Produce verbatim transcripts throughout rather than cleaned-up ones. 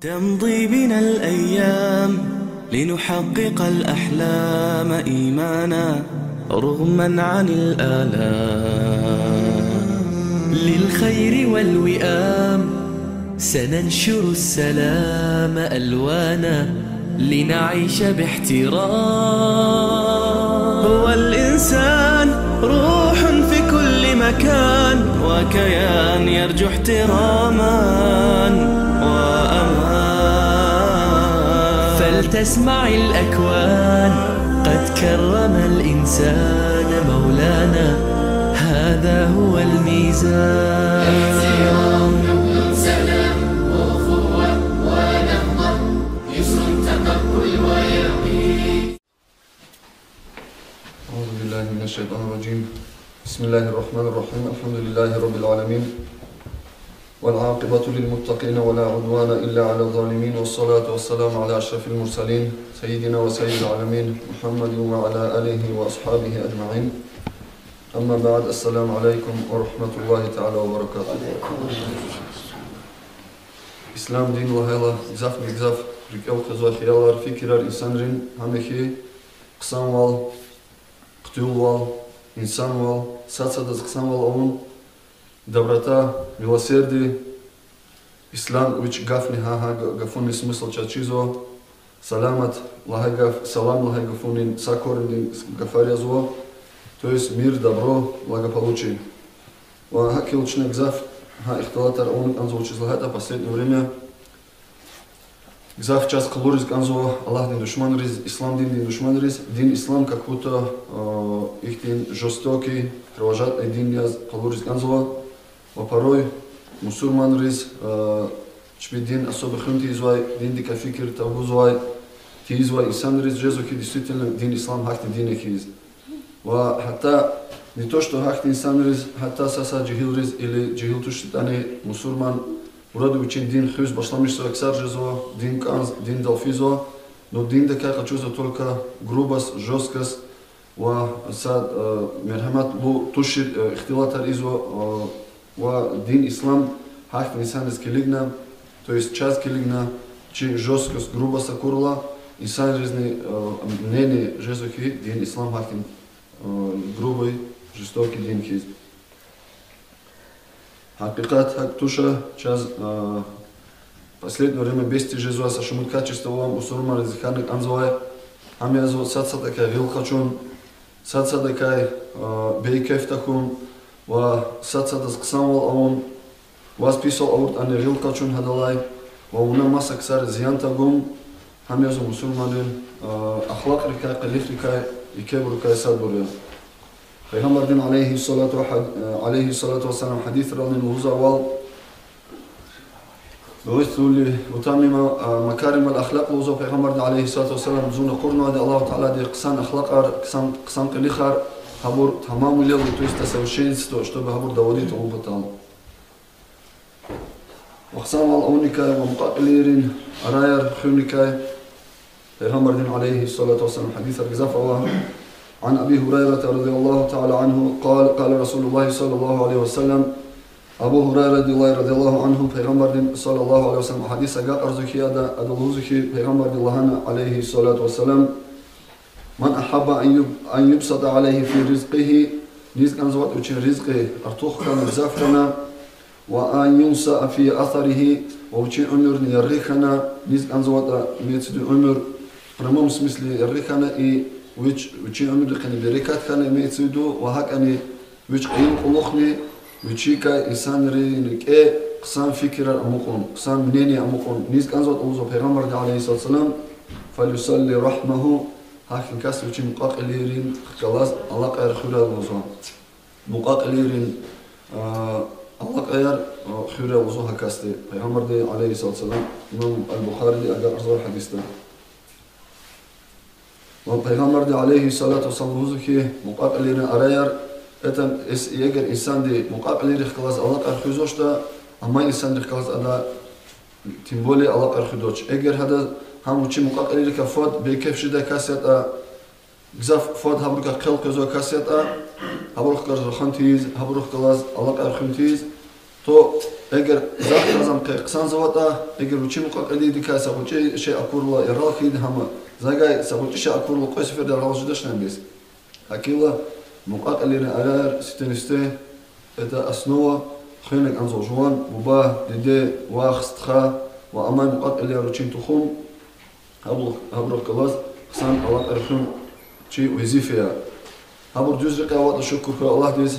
تمضي بنا الأيام لنحقق الأحلام إيمانا رغما عن الآلام. للخير والوئام سننشر السلام ألوانا لنعيش باحترام. هو الإنسان روح في كل مكان وكيان يرجو احتراما وأمان. فلتسمع الأكوان قد كرم الإنسان مولانا، هذا هو الميزان. احترام، حب، سلام، أخوة ونهضة، يسر تقبل ويقين. أعوذ بالله من الشيطان الرجيم. بسم الله الرحمن الرحيم. الحمد لله رب العالمين. والعاقبة للمتقين ولا عدوان إلا على الظالمين. والصلاة والسلام على أشرف المرسلين سيدنا وسيد العالمين محمد وعلى آله وأصحابه أجمعين. أما بعد. السلام عليكم ورحمة الله تعالى وبركاته. Ислам дин лагьайла, гзафни-гзаф рикӀел къвезвай хиялар, фикирар инсанрин, гьам ихьтин хъсанвал, хъуьтуьлвал, инсанвал, сад-садаз хъсанвал авун, доброта, милосердие, Ислам вич гафни гьа, гьа га-, гафунин смысл чаз чизва, саламат лагьай гаф, салам лагьай гафунин са корендин гафар язва, то есть мир, добро, благополучие. Ва гьакӀ хьайила чна гзаф гьа ихтилатар авуна кӀанзава, вучиз лагьайтӀа последнее время гзаф чаз къалуриз кӀанзава Аллагьдин душманриз, Ислам диндин душманриз, дин Ислам как будто, э, ихьтин жестокий, кровожадный дин яз къалуриз кӀанзава. Ва порой мусурманриз, э, чпи дин особо хуьн тийизвай, диндикай фикир тавузвай, тийизвай инсанриз жезва хьи, действительно, дин Ислам гьахьтин дин я хьиз. Ва гьатта не то что гьахьтин инсанриз, гьатта са-са жегьилриз или жегьил туш ятӀани мусурман, вроде вичин дин хуьз башламишзавай ксар жезва, дин кӀанз, диндал физва, но диндикай къачузва только грубость, жёсткость ва са, э, мергьяматлу тушир, э, ихтилатар ийизва, э, ва дин Ислам гьахьтин инсанриз килигна, то есть чаз килигна, чи жёсткость, грубость акурла, инсанризни, э, мнение жезва хьи, дин Ислам гьахьтин, э, грубый, жестокий дин хьиз. Гьакъикъат гьакӀ туш, чаз, э, последнее время бес тийижезвай са шумуд качество ава мусурманриз хьана кӀанзавай, гьам язва сад-садакай гъил къачун, сад-садакай, э, бейкеф тахьун ва сад-садаз хъсанвал авун, ваз писвал авуртӀани гъил къачун гьадалай, ва вуна маса ксариз зиян тагун, гьам язва мусурманрин, э, ахлакьрикай, къилихрикай, екебурукай садбур я. Пайгъамбардин عليه الصلاة وح-, э, عليه الصلاة والسلام гьадисрални лугьузвайвал, بعثت لأتمم مكارم الأخلاق лугьузва Пайгъамбарди عليه الصلاة والسلام, зун акъуднавайди Аллагьу Таалади хъсан ахлакьар, хъсан, хъсан къилихар, гьабур тамамвилелди, то есть до совершенства, чтобы гьабур доводить авун патал. Ва хъсанвал авуникай ва мукьва-кьилийрин араяр хуьникай Пайгъамбардин عليه الصلاة والسلام гьадисар гзаф ава. عن أبي هريرة رضي الله تعالى عنه قال: قال رسول الله صلى الله عليه وسلم. Абу Гьурайра радияллагьу, радияллагьу анху Пайгъамбардин صلى الله عليه وسلم гьадис агакьарзава хьи, ада, ада лугьузва хьи, Пайгъамбарди лагьана عليه الصلاة والسلام: من أحب أن يب-, أن يبسط عليه في رزقه, низ кӀанзаватӀа вичин ризкьи артух хьана, гзаф хьана, وأن ينسأ في أثره, ва вичин уьмуьрни яргъи хьана, низ кӀанзаватӀа, имеется в виду уьмуьр, в прямом смысле яргъи хьана, и вич, вичин уьмуьрдихъни берекат хьана, имеется в виду, ва гьакӀни вич къайи кьулухъни вичикай инсанрин рикӀе хъсан фикирар амукьун, хъсан мнение амукьун, низ кӀанзаватӀа лугьузва Пайгъамбарди عليه الصلاة والسلام: فليصل رحمه, гьахьтин кас вичин мукьва-кьилийрихъ галаз алакьаяр хуьрай лугьузва. Мукьва-кьилийрин, а, алакьаяр, а, хуьрай лугьузва гьа касди. Пайгъамбарди عليه الصلاة والسلام, имам аль-Бухариди агакьарзавай гьадисда. Ва Пайгъамбарди عليه الصلاة والسلام лугьузва хьи, мукьва-кьилийрин араяр, это, эс-, эгер инсанди мукьва-кьилийрихъ галаз алакьаяр хуьзвачтӀа, амай инсанрихъ галаз ада тем более алакьаяр хуьзвач. Эгер гьада гьам вичин мукьва-кьилийрикай фад бейкеф жедай кас ятӀа, гзаф фад гьабурукай хъел къвезвай кас ятӀа, гьабурухъ галаз рахан тийиз, гьабурухъ галаз алакьаяр хуьн тийиз, То эгер захъ галаз ам къе хъсанзаватӀа, эгер вичин мукьва-кьилидикай са гъвечӀи шей акурла, ярал хьайиди гьама, завай са гъвечӀи шей акурла, кьве сеферда ярал жедачни ам бес. ГьакӀ хьайила, мукьва-кьилийрин араяр сифтени-сифте, это основа, хвена кӀанзава жуван буба, диде, вах, стха ва амай мукьва-кьилияр, вичин тухум, гьабур-, гьабурухъ галаз хъсан алакьаяр хуьн чи везифа я. Гьабур дуьз рекье аватӀа, шукур хьуй Аллагьдиз,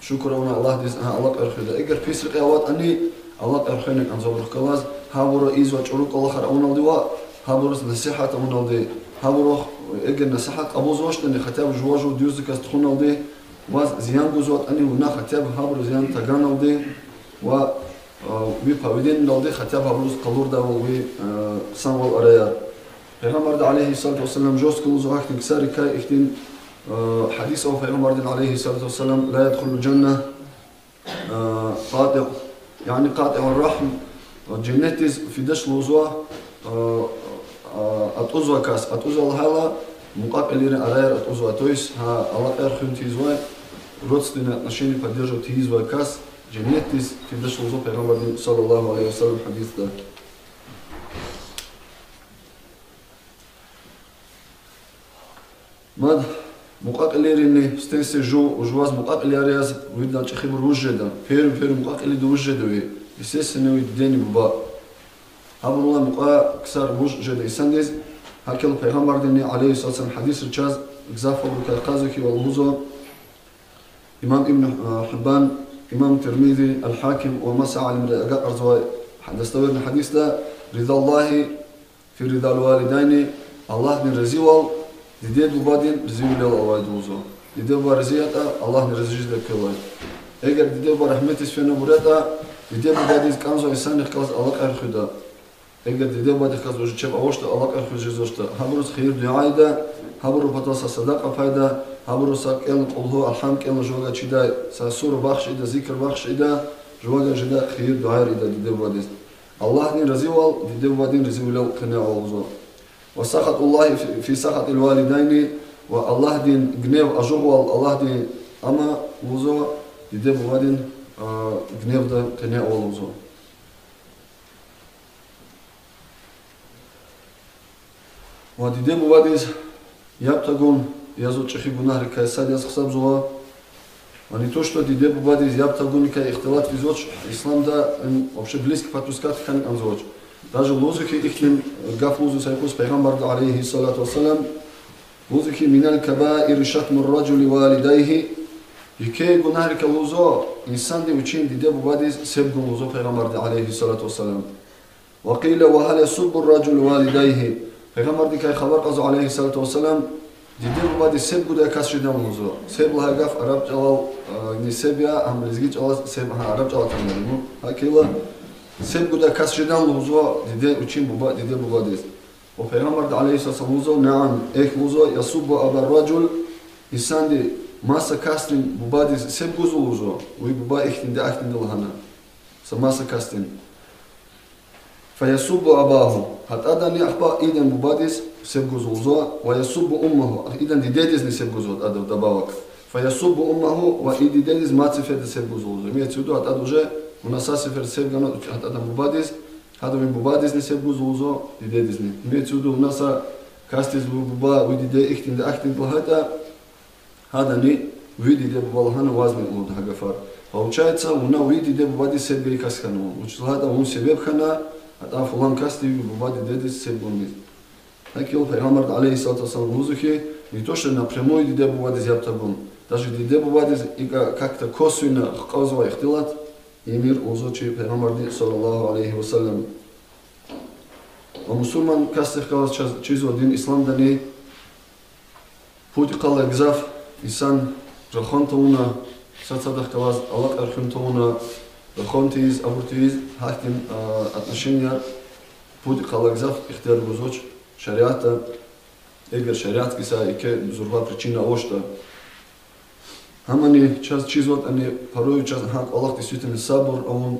шукур авуна Аллагьдиз, гьа алакьаяр хуьда. Эгер пис рекье аватӀани, алакьаяр хвена кӀанзава абурухъ галаз, гьабура ийизвай чӀуру кӀвалахар авуналди ва гьабуруз насигьат авуналди, гьабурухъ эгер насигьат кьабулзавачтӀани, хотя бы жува-жув дуьздаказ тухуналди, ваз зиян гузватӀани, вуна хотя бы гьабуруз зиян таганалди ва, а, ви поведениедалди хотя бы гьабуруз къалурдайвал ви, а, хъсанвал, араяр. Пайгъамбарди, عليه الصلاة والسلام, жестко лугьузва гьахьтин ксарикай, ихьтин, а, гьадис ава Пайгъамбардин, عليه الصلاة والسلام: لا يدخل الجنة قاطع, яни قاطع الرحم, женнетдиз фидач лугьузва, а, а, атӀузвай кас, атӀузвай лагьайла, мукьва-кьилийрин араяр атӀузвай, то есть, гьа алакьаяр хуьн тийизвай, родственные отношения поддерживать тийизвай кас женнетдиз фидач лугьузва Пайгъамбардин, صلى الله عليه وسلم, гьадисда. Мад мукьва-кьилийрини, сифтени-сифте жув, жуваз мукьва-кьилияр яз виридан чӀехибур вуж жеда, первый-первый мукьва-кьилиди вуж жеда ви, естественно, ви дидени буба. Гьабурулай мукьва ксар вуж жеда инсандиз, гьакӀ хьайила Пайгъамбардини, عليه الصلاة والسلام, гьадисра чаз гзаф абурукай кьазва хьи ва лугьузва имам Ибн, а, Гьиббан, имам Тирмизи, Аль-Гьаким ва маса алимри агакьарзавай достоверный гьадисда: رضا الله في رضا الوالدين, Аллагьдин разивал диде-бубадин разивилел авайди лугьузва. Диде-буба рази ятӀа, Аллагьни рази жеда квелай. Эгер диде-буба рагьметдиз фенвайбур ятӀа, диде-бубадиз кӀанзавай инсанрихъ галаз алакьаяр хуьда. Эгер диде-бубадихъ галаз уже чеб авачтӀа, алакьаяр хуьз жезвачтӀа, гьабуруз хийир-дуьа ийида, гьабурун патал са садакьа пайида, гьабуруз са кӀелна къулгьу, алгьам кӀелна жувавай чидай, са сура бахш ийида, зикр бахш ийида, жувавай жедай хийир-дуьаяр ийида диде-бубадиз. Аллагьдин разивал диде-бубадин разивилел къене ава лугьузва. وسخط الله في سخط الوالدين, ва Аллагьдин гнев, ажугъвал, Аллагьдин ама лугьузва диде-бубадин, а, гневда къене ава лугьузва. Ва диде-бубадиз яб тагун язва чӀехи гунагьрикай сад яз гьисабзава. Ва не то что диде-бубадиз яб тагуникай ихтилат физвач, исламда им вообще близко подпускать хьана кӀанзавач. Даже лугьузва хьи, ихьтин гаф лугьузва са юкъуз Пайгъамбарди, عليه الصلاة والسلام, лугьузва хьи: من الكبائر شتم الرجل والديه, еке гунагьрикай лугьузва инсанди вичин диде-бубадиз себ гун лугьузва Пайгъамбарди, عليه الصلاة والسلام. وقيل: وهل يسب الرجل والديه؟ Пайгъамбардикай хабар кьазва, عليه الصلاة والسلام, диде-бубадиз себ гудай кас жедан лугьузва. Себ лагьай гаф араб чӀалал, а, не себ я, ам лезги чӀалаз себ, гьа, араб чӀалал атанва, ну, гьакӀ хьайила, себ гудай кас жедан лугьузва диде, вичин буба, диде-бубадиз. Ва Пайгъамбарди, عليه الصلاة والسلام, лугьузва: نعم, эхь, лугьузва, يسب أبا الرجل, инсанди маса касдин бубадиз себ гузва лугьузва, ви буба ихьтинди, ахьтинди лагьана, са маса касдин. فيسب أباه, гьатӀадани ахпа идан бубадиз себ гузва лугьузва, ويسب أمه, идан дидедизни себ гузва гьатӀа вдобавок. فيسب أمه, ва и дидедиз мад сеферда себ гузва лугьузва. Имеется в виду, гьатӀада уже вуна са сефер себ гана гьатӀадан бубадиз, гьада вун бубадизни себ гузва лугьузва, дидедизни. Имеется в виду, вуна са касдиз ви буба, ви диде ихьтинди, ахьтинди лагьайтӀа, гьадани ви диде-буба лагьана вазни лугьуда гьа гафар. Получается, вуна ви диде-бубадиз себ гайи кас хьана вун. Вучиз лагьайтӀа вун себеб хьана, гьатӀа фулан касди ви буба, дидедиз себ гуниз. ГьакӀ хьайила Пайгъамбарди, عليه الصلاة والسلام, лугьузва хьи, не то что напрямую диде-бубадиз яб тагун, даже диде-бубадиз икӀа как-то косвенно хквазвай ихтилат, ийимир лугьузва чи Пайгъамбарди, صلى الله عليه وسلم. Ва мусурман касдихъ галаз чаз чизва дин исламдани, пуд йикъалай гзаф инсан рахан тавуна, сад-садахъ галаз алакьаяр хуьн тавуна, рахан тийиз, абур тийиз, гьахьтин, а, отношенияр пуд йикъалай гзаф ихтияр гузвач шариатда, эгер шариатдикай еке зурба причина авачтӀа. Гьамани чаз чизватӀани, порой чаз гьа кӀвалах действительно сабур авун,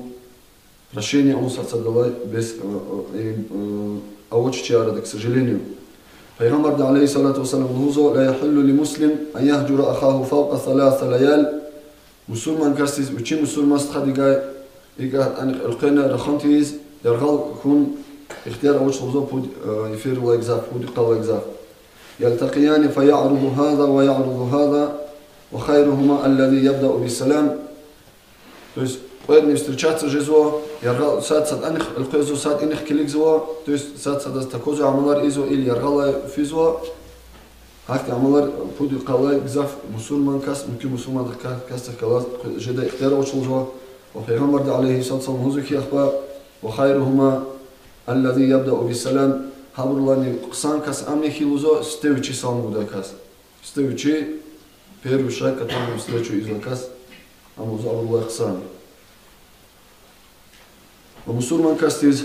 прощение авун сад-садалай бес, э, э, э, авач чи арада, к сожалению. Пайгъамбарди, عليه الصلاة والسلام, лугьузва: لا يحل لمسلم أن يهجر أخاه فوق ثلاث ليال. Мусурман касдиз вичи мусурман стхадивай икӀ анихъ элкъвена рахан тийиз, яргъал хьун ихтияр авач лугьузва пуд, э, ефирдилай гзаф, пуд йикъалай гзаф. يلتقيان فيعرض هذا ويعرض هذا، وخيرهما الذي يبدأ بالسلام. То есть кьведни встречаться жезва, яргъал сад саданихъ элкъвезва, сад инихъ килигзава, то есть сад садаз таквазвай амалар ийизва или яргъалай физва. Гьахьтин амалар пуд йикъалай гзаф мусурман кас, муькуь мусурман ка-, касдихъ галаз жедай ихтияр авач лугьузва. Ва Пайгъамбарди عليه الصلاة والسلام лугьузва хьи ахпа: وخيرهما الذي يبدأ بالسلام. Гьабурулайни хъсан кас ам я хьи лугьузва сифте вичи салам гудай кас. Сифте вичи, первый человек, которому встречу ийизвай кас, ам лугьузва абурулай хъсан. Ва мусурман касдиз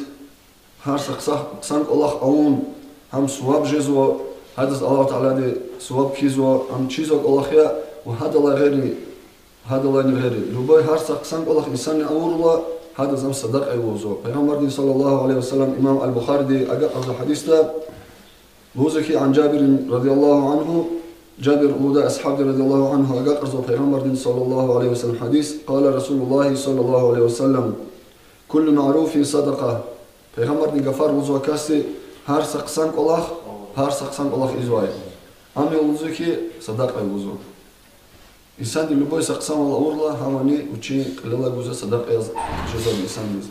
гьар са хъса-, хъсан кӀвалах авун, гьам суваб жезва, гьадаз Аллагь Таалади суваб кхьизва, ам чизвай кӀвалах я, ва гьадалай гъейри, гьадалайни гъейри любой гьар са хъсан кӀвалах инсанни авурла, гьадаз ам садакьа я лугьузва. Пайгъамбардин صلى الله عليه وسلم, имам Аль-Бухариди агакьарзавай гьадисда лугьузва хьи, عن جابر رضي الله عنه, Жабир лугьудай асгьабди رضي الله عنه агакьарзава Пайгъамбардин صلى الله عليه وسلم гьадис: قال رسول الله صلى الله عليه وسلم: كل معروف صدقة. Пайгъамбардин гафар лугьузва касди, гьар са хъсан кӀвалах, гьар са хъсан кӀвалах ийизвай, ам я лугьузва хьи садакьа я лугьузва. Инсанди любой са хъсанвал авурла, гьамни вичин кьилелай гузвай садакьа яз жезва инсандиз.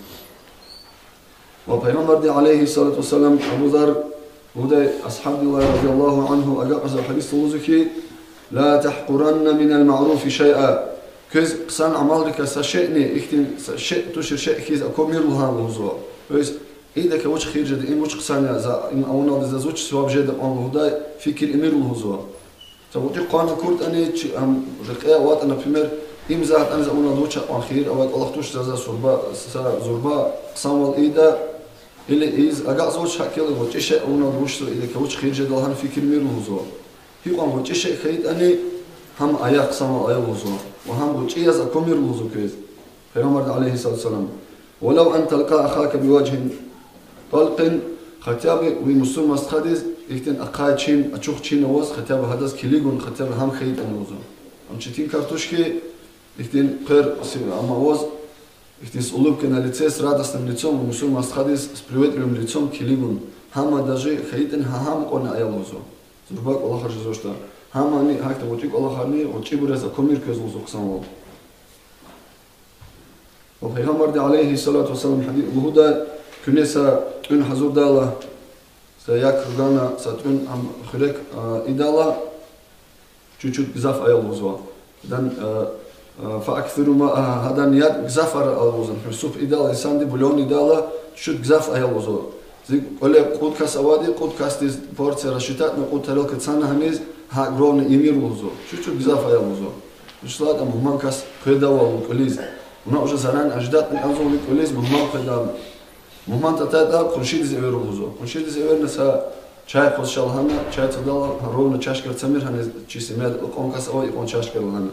Ва Пайгъамбарди عليه الصلاة والسلام Абу Зар лугьудай асгьабдилай رضي الله عنه агакьарзавай гьадисда лугьузва хьи: لا تحقرن من المعروف شيئا. Квез хъсан амалрикай са шейни, ихьтин са шей, тушир шей хьиз аквамир лагьана лугьузва. То есть идакай вуч хийир жеда, им вуч хъсан я, за им авуналди заз вуч суваб жеда кьван лугьудай фикир ийимир лугьузва. Са гъвечӀи къван акуртӀани, чи, ам, рекье аватӀа, например, им за атӀани за авуналди вуч кьван хийир авай кӀвалах туш, за, за зурба, са зурба хъсанвал ийида, или ийиз агакьзавач, гьакӀ хьайила гъвечӀи шей авуналди вучзава, идакай вуч хийир жеда лагьана фикир ийимир лугьузва. Гьикьван гъвечӀи шей хьайитӀани, гьам ая хъсанвал ая лугьузва, ва гьам гъвечӀи яз аквамир лугьузва квез. Пайгъамбарди عليه الصلاة والسلام: ولو أن تلقى أخاك بوجه طلق, хотя бы ви мусурман стхадиз ихьтин ахъай чин, ачух чин аваз, хотя бы гьадаз килигун, хотя бы гьам хьайитӀани лугьузва. Ам четин кар туш хьи, ихьтин хъвер си-, ам аваз, ихьтин с улыбкой на лице, с радостным лицом ви мусурман стхадиз, с приветливым лицом килигун. Гьам даже хьайитӀани гьа-, гьам кьванни ая лугьузва. Зурба кӀвалахар жезвачтӀа. Гьамни, гьахьтин гъвечӀи кӀвалахарни, гъвечӀибур яз аквамир квез лугьузва хъсанвал. Ва Пайгъамбарди عليه الصلاة والسلام гьадис лугьудай, куьне са тӀуьн гьазурдайла, са як ругана, са тӀуьн ам хуьрек, а, ийидайла, чуть-чуть гзаф ая лугьузва. Гьадан, а, а, فأكثروا ماءها, гьадан яд гзаф ая лугьузва. Например, суп ийидайла инсанди, бульон ийидайла, чуть-чуть гзаф ая лугьузва. Зи кӀвале кьуд кас авайди, кьуд касдиз порция рассчитатьна, кьуд тарелка цана гьаниз, гьакӀ ровно ийимир лугьузва. Чуть-чуть гзаф ая лугьузва. Вучиз лагьайтӀа мугьман кас къведайвал кьуьлуьз. Вуна уже заранее ожидать авуна кӀвализ мугьман къведай. Мугьман татайтӀа къуншидиз эвер лугьузва. Къуншидиз эверна са чай къваз ша лагьана, чай цадайла, гьа ровно чашкар цамир гьаниз чи семьяда икьван кас ава, икьван чашкар лагьана.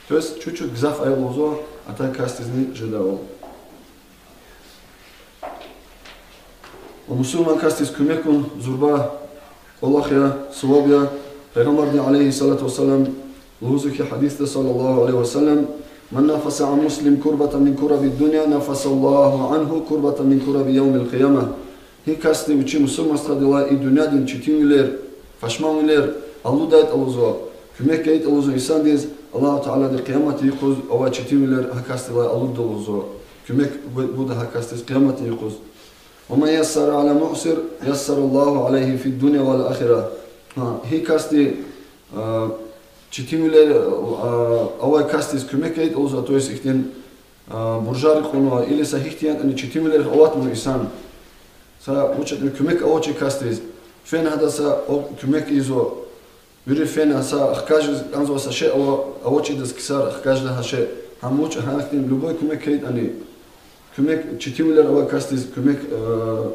То есть чуть-чуть гзаф ая лугьузва, атай касдизни жедайвал. Ва мусурман касдиз куьмек гун зурба кӀвалах я, суваб я. Пайгъамбарди عليه الصلاة والسلام лугьузва хьи гьадисда صلى الله عليه وسلم: من نفس عن مسلم كربة من كرب الدنيا نفس الله عنه كربة من كرب يوم القيامة. Гьи касди вичи мусурман стхадилай и дуьньядин четинвилер, пашманвилер алудайтӀа лугьузва, куьмек гайитӀа лугьузва инсандиз, Аллагьу Таалади къияматдин юкъуз авай четинвилер гьа касдилай алудда лугьузва. Куьмек гу-, гуда гьа касдиз къияматдин юкъуз. ومن يسر على معسر يسر الله عليه في الدنيا والآخرة. Гьа, гьи касди, а, четинвилер, а, авай касдиз куьмек гайитӀа лугьузва, то есть ихьтин, а, буржар кьунва, или са гьихьтин ятӀани четинвилер аватнава инсан. Са вуч ятӀани куьмек авачир касдиз. Фена гьадаз са о куьмек ийизва. Вири фена са хкажиз кӀанзавай са шей ава, авачирдаз ксар хкажда гьа шей. Гьам вуч, гьахьтин любой куьмек хьайитӀани. Куьмек четинвилер авай касдиз, куьмек, э,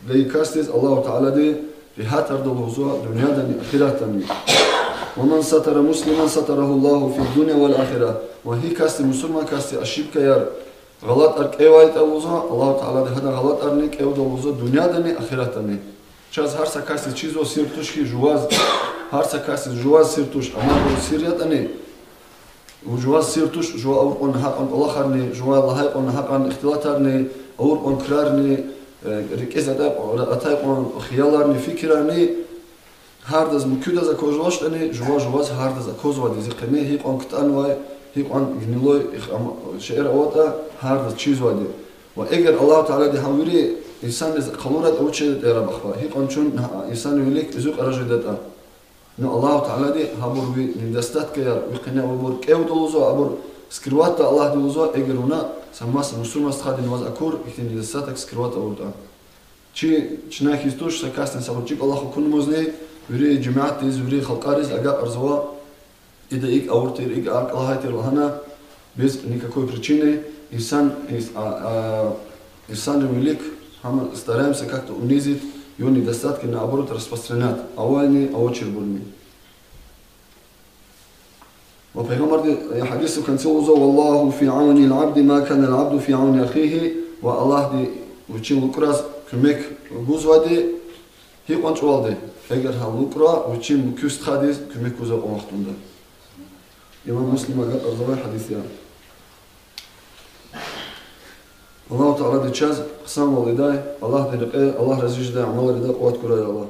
гайи касдиз Аллагьу Таалади регьятарда лугьузва дуьньядани, ахиратдани. ومن ستر مسلما ستره الله في الدنيا والآخرة. Ва гьи касди, мусурман касди ошибкаяр, гъалатӀар кӀевайтӀа лугьузва, Аллагьу Таалади гьадан гъалатӀарни кӀевда лугьузва дуьньядани, ахиратдани. Чаз гьар са касдиз чизва сир туш хьи жуваз, гьар са касдиз жуваз сир туш, амма сир ятӀани, Жуваз сир туш, жува авур кьван нагьакьан кӀвалахарни, жува лагьай кьван нагьакьан ихтилатарни, авур кьван крарни, э, рикӀиз атай, атай кьван хияларни, фикирарни, гьардаз муькуьдаз аквазвачтӀани, жува жуваз гьардаз аквазвайди зи къене гьикьван кутӀунвай, гьикьван гнилой их-, ам-, шейэр аватӀа, гьардаз чизвайди. Ва эгер Аллагьу Таалади гьам вири инсанриз къалурайтӀа, вуч жедатӀа, яраб ахпа, гьикьван чун, а, инсанрин вилик уьзуькьара жедатӀа. Ну, Аллагьу Таалади гьабур ви недостаткаяр, ви къене авайбур кӀевда лугьузва, абур скрыватьда Аллагьди лугьузва, эгер вуна са маса мусурман стхадини ваз акур ихьтин недостаток скрывать авуртӀа. Чи, чна хьиз туш, са касдин са гъвечӀи кӀвалах акунмазни, вири жемятдиз, вири халкьариз агакьарзава, ида икӀ авур тир, икӀ акӀ лагьай тир лагьана, без никакой причины, инсан, инс-, а, а, инсанрин вилик, гьам стараемся как-то унизить, ее недостатки, наоборот, распространять авайни авачирбурни. Ва Пайгъамбарди, э, гьадисдин концел лугьузва: والله في عون العبد ما كان العبد في عون أخيه, ва Аллагьди вичин лукӀраз куьмек гузвайди гьикьван чӀавалди, эгер гьа лукӀра вичин муькуь стхадиз куьмек гузвай кьван вахтунда. Имам Муслима агакьарзавай гьадис я. Аллагьу Таалади чаз хъсанвал ийидай, Аллагьдин рекье, Аллагь рази жедай амалар ийидай къуват гурай, Аллагь.